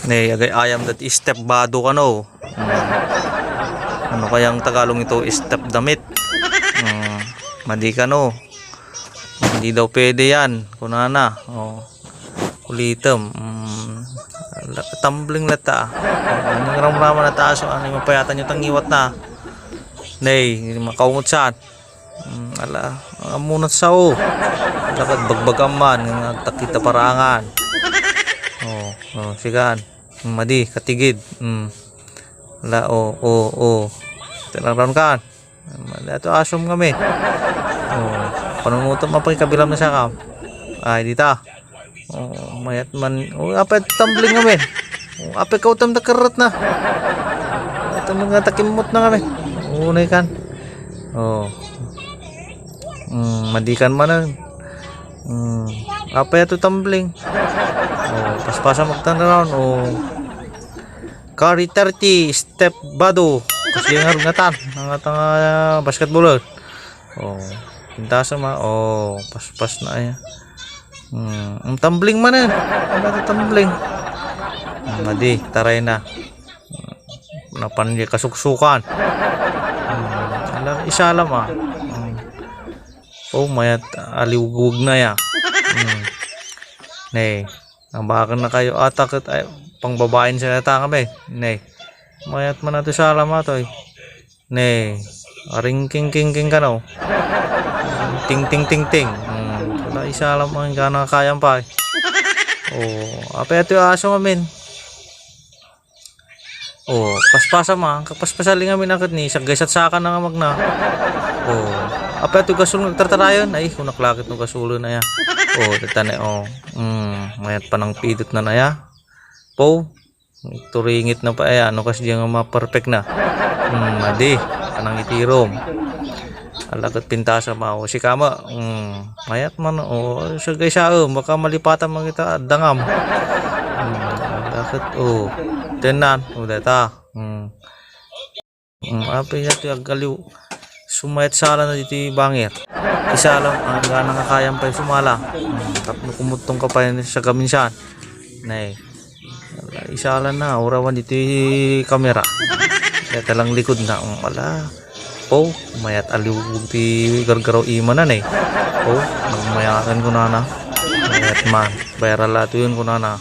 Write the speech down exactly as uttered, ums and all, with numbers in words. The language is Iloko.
Ne, agay-ayam dati step bado kano. Hmm. Ano kayang Tagalog ito, step damit? Hmm. Madi kano. Hindi daw pwede yan, kunana. Oh. Kulitem. Hmm. Ala, tumbling latta. Ano yung ramraman na taas? Ano yung mapayatan nyo tangiwat na? Nay, makaungot saan? Hmm, ala, ang amunat sao. Lakad bagbagam man, nga agtakita parangan. Oh, oh, sigan. Hmm, madi, katigid. Hmm. Ala, oh, oh, oh. Tinaraon kan. Hmm, ala, ito asom kami. Oh, panunutan man pa kabilam na siya ka. Ay, dita. Oh, mayat man. Oh, apay tumbling kami. Oh, apay kautam da kerret na. Ito mga takimmot na kami. Unay kan. Oh. Mm, madikan manen. Mm, apay ato tumbling. Oh, paspasa magtanraon. Oh. Carry thirty, step bado. Kasi nga rugatan. Ang atang ah, basketball. Oh. Pintasam ah. Oh, paspas na ay. Hmm, ang tumbling manen. Ano ato tumbling? Hmm, madi, taray na. Napan di kasuksukan. Hmm, ala, isa lang ah. Hmm. Oh, mayat aliwgwag na ya. Hmm. Ne, nabakan na kayo. Ata ket ay, pangbabain sa nata kami. Ne. Mayat man ato sa alam ato eh. Ne. Aring king king king kano. Ting ting ting ting. Hmm. Wala isa alam ang gana kayang pa eh. Oh, apay ato yung aso amin. Oh, paspasa ma, kapaspasa lingamin aket ni, saggaysat saka na nga magna. Oh, apay ato gasol nga agtartarayon? Ay, kunak lakit no gasol na ya. Oh, tata na, oh. Mm, mayat pa nang pidot na na ya. Po, turingit na pa, ay, ano kas di nga ma-perfect na. Mm, adi, anang itirom. Alaket pintasam, ah, o, si kama, mm, mayat man, o, sagaysaem, baka malipatan man kita, dangam. Mm, alaket, o, tenan, o, data, mm. Mm, apay dati agkaliw, sumayat sala na diti bangir. Isala, ang gana nga kayam pay sumala. Mm, tapno kumuttong ka pay sa gaminsan. Nay. Isala na, urawan iti kamera. Deta lang likod na, um, ala. Oh, mayat aliwog ti gargaraw imanan eh. Oh, nagmayakan ko nana. Mayat man, viral ato yun ko nana.